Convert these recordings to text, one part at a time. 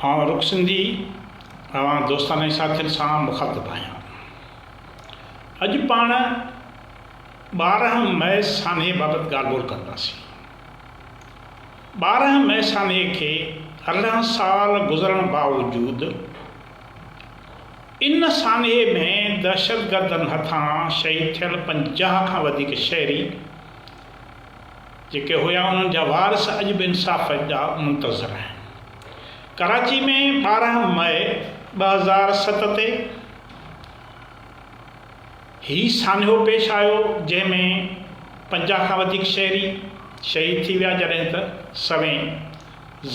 آئون رڪ سنڌي اوهان دوستن ۽ ساٿين سان مخاطب آهيان. اڄ پاڻ 12 مئي سانحي بابت ڳالهه ٻولهه ڪنداسين. 12 مئي سانحي کي 18 سال گذرڻ باوجود ان سانحي ۾ دهشتگردن هٿان شهيد ٿيل 50 کان وڌيڪ شهري جيڪي هيا انهن جا وارث اڄ به انصاف جا منتظر آهن. ڪراچي ۾ 12 مئي 2007 تي هي سانحو پيش آيو جنهن ۾ 50 کان وڌيڪ شهري شهيد ٿي ويا جڏهن ته سوين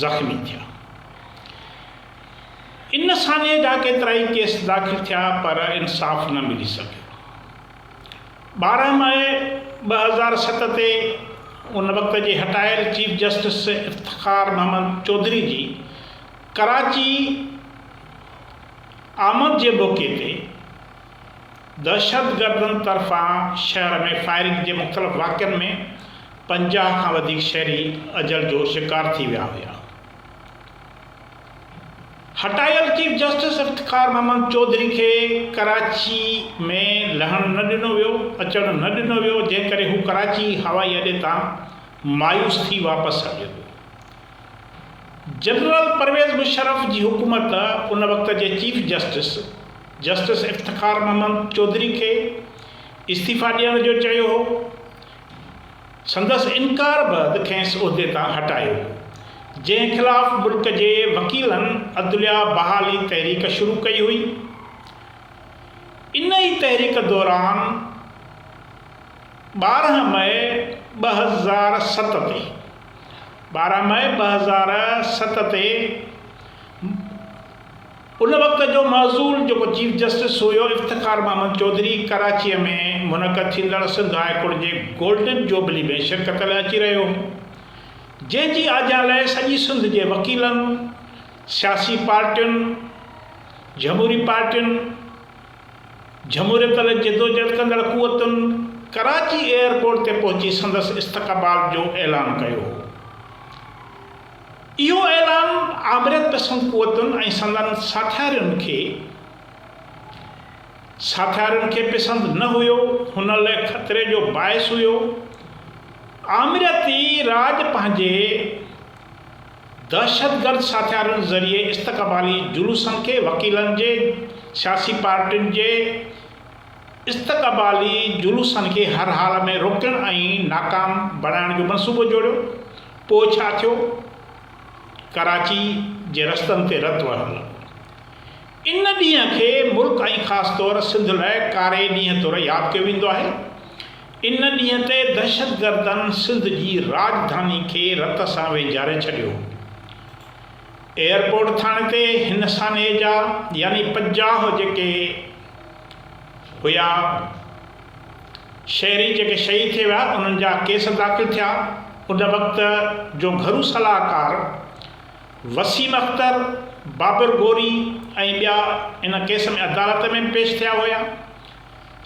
زخمي ٿيا. ان سانحي جا ڪيترائي ڪيس داخل ٿيا پر انصاف نه ملي سگهيو. 12 مئي 2007 تي ان وقت جي هٽايل چيف جسٽس افتخار محمد چوڌري جي ڪراچي آمد جي موقعي تي دهشتگردن طرفان شهر ۾ فائرنگ جي مختلف واقعن ۾ 50 کان وڌيڪ شهري اجل جو شڪار ٿي ويا هيا. هٽايل چيف جسٽس افتخار محمد چوڌري کي ڪراچي ۾ لهڻ نه ڏنو ويو، اچڻ نه ڏنو ويو، جنهن ڪري هو ڪراچي هوائي اڏي تان مايوس ٿي واپس هليو ويو. جنرل پرويز مشرف جي حڪومت ان وقت جي chief justice, justice Iftikhar Muhammad Chaudhry کي استعيفيٰ ڏيڻ جو چيو هو. سندس انڪار بعد کيس عهدي تان هٽايو ويو، جنهن خلاف ملڪ جي وڪيلن عدليه بحالي تحريڪ شروع ڪئي هئي. ان ئي تحريڪ دوران 12 مئي 2007 تي 12 مئي 2007 تي ان وقت جو معزول جيڪو چيف جسٽس هيو افتخار محمد چوڌري ڪراچيء ۾ منعقد ٿيندڙ سنڌ هاء ڪورٽ جي گولڊن جوبلي ۾ شرڪت لاء اچي رهيو هو جنهن جي آجيان لاء سڄي سنڌ جي وڪيلن، سياسي پارٽين، جهموري پارٽين، جهموريت لاء جدوجهد ڪندڙ قوتن ڪراچي ايئرپورٽ تي پهچي سندس استقبال جو اعلان ڪيو هو. اهو اعلان آمريت پسند قوتن ۽ سندن ساٿيارين کي ساٿيارين کي پسند نه هيو، هن لئه خطري جو باعث هيو. آمريتي راڄ پنهنجي دهشتگرد ساٿيارين ذريعي استقبالي جلوسن کي وڪيلن جي، سياسي پارٽين جي استقبالي جلوسن کي هر حال ۾ روڪڻ ۽ ناڪام بڻائڻ جو منصوبو جوڙيو. پوء ڇا ٿيو؟ ڪراچي جي رستن تي رت وهڻ لڳو. ان ڏينهن کي ملڪ ۽ خاص طور سنڌ لاء ڪاري ڏينهن طور ياد ڪيو ويندو آهي. ان ڏينهن تي دهشتگردن سنڌ جي راڄڌاني کي رت سان وينجهاري ڇڏيو هو. ايئرپورٽ ٿاڻي تي هن سانحي جا يعني 50 جيڪي هيا، شهري جيڪي شهيد ٿي ويا انهن جا ڪيس داخل ٿيا، ان وقت جو گهرو صلاحڪار وسيم اختر، بابر غوري ۽ ٻيا ان ڪيس ۾ عدالت ۾ به پيش ٿيا هيا.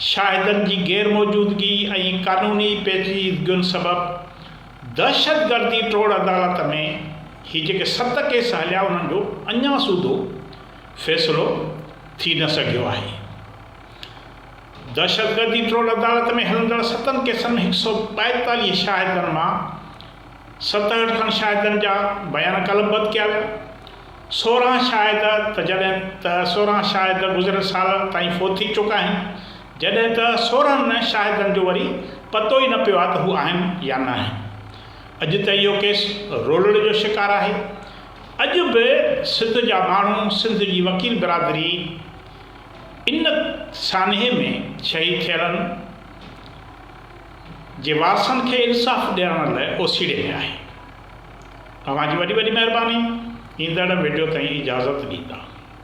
شاهدن جي غير موجودگي ۽ قانوني پيچيدگين سبب دهشتگردي ٽوڙ عدالت ۾ هي جيڪي ست ڪيس هليا انهن جو اڃا سوڌو فيصلو ٿي نه سگهيو آهي. دهشتگردي ٽوڙ عدالت ۾ هلندڙ ستن ڪيسن ۾ هڪ سئو ٻائيتاليهه شاهدن مان 67 کن شاهدن جا بيان قلمبند ڪيا ويا. 16 شاهد ته جڏهن ته 16 شاهد گذريل سال تائين فوت ٿي چڪا آهن، جڏهن ته 16 شاهدن جو وري پتو ئي نه پيو آهي ته هو آهن يا ناهن. اڄ ته اهو ڪيس رولڙي جو شڪار آهي. اڄ به سنڌ جا ماڻهو، سنڌ جي وڪيل برادري، ان سانحي ۾ شهيد ٿيلن جي وارثن کي انصاف ڏيارڻ لاء اوسيڙي ۾ آهي. اوهان جي وڏي وڏي مهرباني. ايندڙ وڊيو تائين اجازت ڏيندا.